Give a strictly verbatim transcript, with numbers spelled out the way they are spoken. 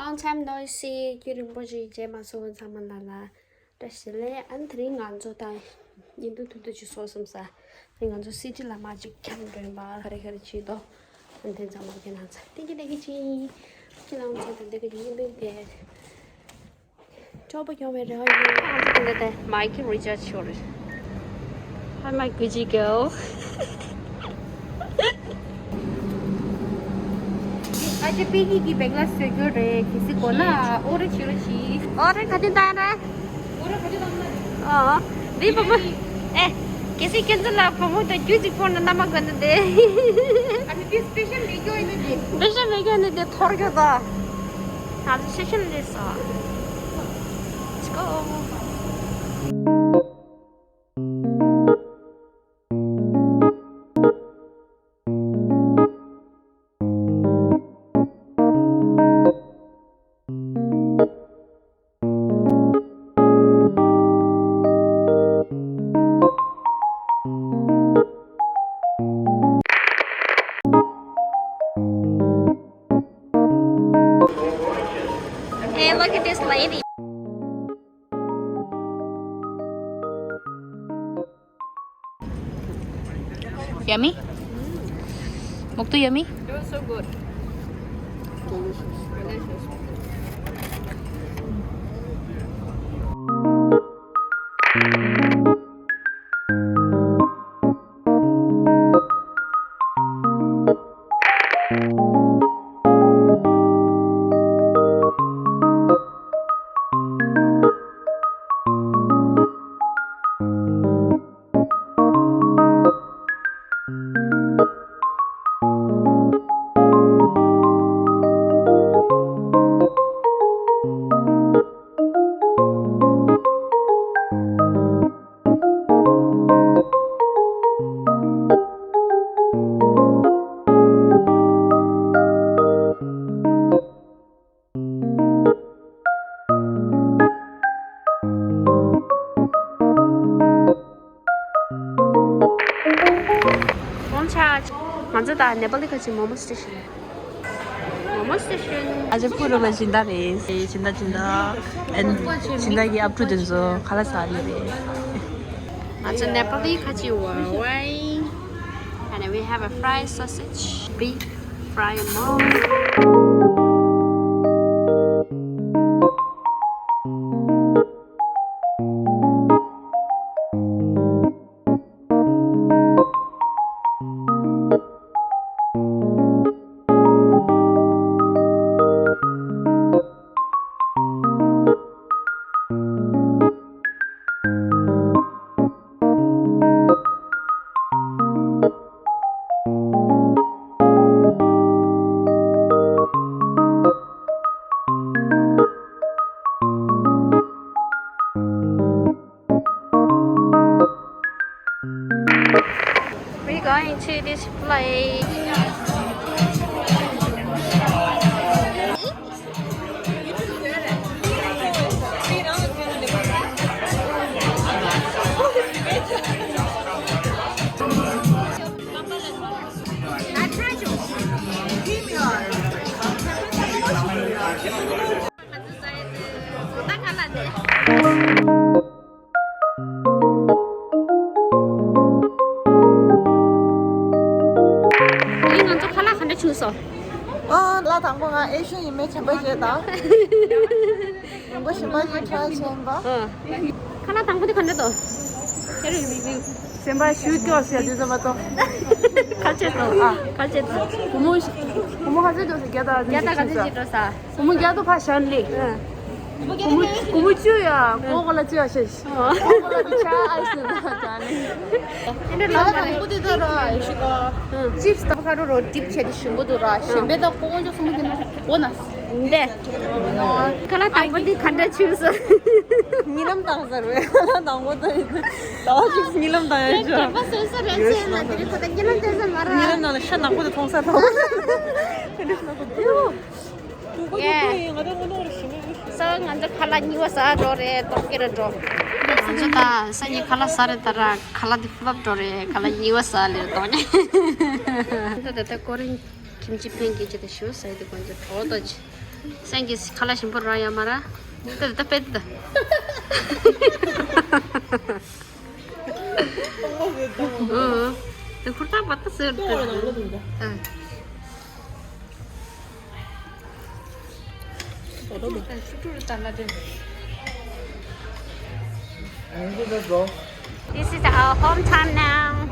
Long time no see. རྒྱུན་རིང་པོ་ཞིག་མཇལ་མ་སོང་། ཚང་མ་ལ་ལ་བཀྲ་ཤིས་བདེ་ལེགས། ཨ་ནི་དེ་རིང་ང་ཚོ་ད་བརྙན་ཐུང་ཐུང་ཐུང་ཅིག་བཟོ་བསམ་ས། དེ་རིང་ང་ཚོ་སི་ཊི་ལ་མར་ཅིག་འཁྱམས་འགྲོ་ཡིན་པ། ག་རེ་ག་རེ་བྱེད་དོ། ཨ་ནི་དེ་ཚང་མ་ཁྱེད་རང་ཚོ་ཐེངས་གཅིག་ལྟ་གི་ཅིག་ཁྱེད་རང་ཚོ་དང་ལྟ་གི་ཅིག་ཡིན་པས་དེ། སྤྲོ་པོ་ཡོང་བའི་རེ་བ་ཡོད། ང་ཚོ་དེ་འདྲ་དེ་མའིག་གི་རི་ཅར་ཇི་ཤོར་རེད། Hi my Gucci girl. ཨ་ཅེ་པི་ཀི་གི་བེག་ལ་བཟོ་རྒྱུ་རེད། གལ་སྲིད་དགོས་ན་ཨོ་རེ་བྱེད་རོགས་གྱིས། ཨོ་རེ་ག་དུས་བཏང་རེད། ཨོ་རེ་ག་དུས་བཏང་ན། ཨོ། འདི་བུ་མོ། ཨེ། གལ་སྲིད་ཁྱེད་ཚོ་ལ་བུ་མོ་དང་རྒྱུ་གཅིག་ཕོག་ན་མནའ་མ་དགོས་ན་དེ། ཨ་ནི་དེ་སི་པེ་ཤལ་མེད་རྒྱུ་ཡིན་ན་དེ། སི་པེ་ཤལ་མེད་རྒྱུ་ཡིན་ན་དེ་འཐོར་རྒྱུ་དང་། ང་ཚོ་སི་པེ་ཤལ་ལས་སོ། Let's go. Hey, look at this lady. Yummy? Muktu yummy? It was so good. Delicious. Delicious. ང་ཚོ་ད་ནེ་པ་ལི་ཁ་ཆེ་མོ་མོ་སི་ཊེ་ཤན། མོ་མོ་སི་ཊེ་ཤན། ཨ་ཅེ་པུ་རུ་མ་སྦྱིན་བདག་རེད། སྦྱིན་བདག་སྦྱིན་བདག་ཨན་སྦྱིན་བདག་གི་ཨབ་ཕྲུག་དེ་ཚོ་ཁ་ལག་ཟ་ནི་རེད། ང་ཚོ་ནེ་པ་ལི་ཁ་ཆེ་ཝའི་ཝའི། And we have a fried sausage, beef, fry and more. We're going to this place. ཨ་ནི་ང་ཚོ་ཁ་ལག་ག་འདྲ་བྱུང་སོང་། ཨ་ལ་དང་པོ་ང་ཨེ་ཤུ་ཡིན་མེད་བྱམས་པ་བྱས་དང་། རིན་པོ་ཞིམ་པ་ཞིག་ཁྲ་ཆེན་པ། ཨ། ཁ་ལག་དང་པོ་དེ་ག་འདྲ་འདུག་ཁྱེད་རང་རི་བིའུ། སེམས་པ་ཞུ་སྐྱོ་ཟེར་དུས་ཙམ་པ་ཏོ། ཁ་ཆེ་ཏོ། ཨ། ཁ་ཆེ་ཏོ། བུ་མོ་བུ་མོ་ཁ་ཆེ་ཏོ་ཟེར་རྒྱ་དང་རྒྱ་དང་ག་ཚོད་ཅིག་འགྲོ་ས། བུ་མོ་རྒྱ་དུ་ཕ་ཞན་ལི། ཨ། བུ་མོ་བུ་མོ་བཅུ་ཡ་ཨ། ཀོ་ཀོ་ལ་བཅུ་ཡ་ཤེས། ཨ། ཀོ་ཀོ་ལ་བཅུ་ཡ་ཨ་ཤེས་ད་ཅ་ནི། དེ་འདྲ་ལ་ལ་ལ་ཀོ་དེ་ད་ར་ཨེ་ཤི་ཀ་ཅིབས་ད་ཁ་རོ་རོ་ཏིབ་ཆེ་དེ་ཞིམ་པོ་འདུག་ར། ཞིམ་པའི་ད་ཀོ་ཀོ་ཅོ་སུ་མོ་དེ་ན་གོ་ན། ཁ་ལག་དང་པོ་འདི་ག་འདྲ་བྱུང་སོང་། རྨི་ལམ་བཏང་ཟེར་བས། ཁ་ལག་དང་པོ་འདི་ཟླ་བ་གཅིག་རྨི་ལམ་བཏང་ཡོད་ཅོ། དྲན་པ་སོས་ས་རེད་ཟེར་ན་དེ་རིང་ད་ལྟ་རྨི་ལམ་བཏང་ས་མ་ར། རྨི་ལམ་ནང་ལ་ཤ་ནག་པོ་དེ་མཐོང་ས་དང་། དེ་འདྲ་ཤ་ནག་པོ་དེ། ཡོ། ཡེ། ང་རང་ངོ་ནོར་ཞིག་མེད་ཞིག་སོ་ང་ཚོ་ཁ་ལག་གཉིས་པ་ཟ་འགྲོ་རེད། ཏོག་ཀེ་ར་འགྲོ། ང་ཚོ་ད་སང་ཉིན་ཁ་ལག་ཟ་རེད་ད་ར། ཁ་ལག་དེ་ཕློབ་འགྲོ་རེད། ཁ་ལག་གཉིས་པ་ཟ་ལེ་ཏོག་ནི། ད་ད་ད་ཀོ་རིན་ཁིམ་ཆི་ཕན་གྱི་ཅི་ད་ཞུ་ཟ་དེ་ཁོང་ཚོ་གྲོགས་ད་ཅི། སེང་གེ་ཁ་ལག་ཞིམ་པོ་རག་ཡ་མ་ར། ད་ད་ད་དཔེ་ད། ཨོ། ད་ཧུར་ཐག་པ་ད་ཟེར་ད། ཨ། This is our hometown now.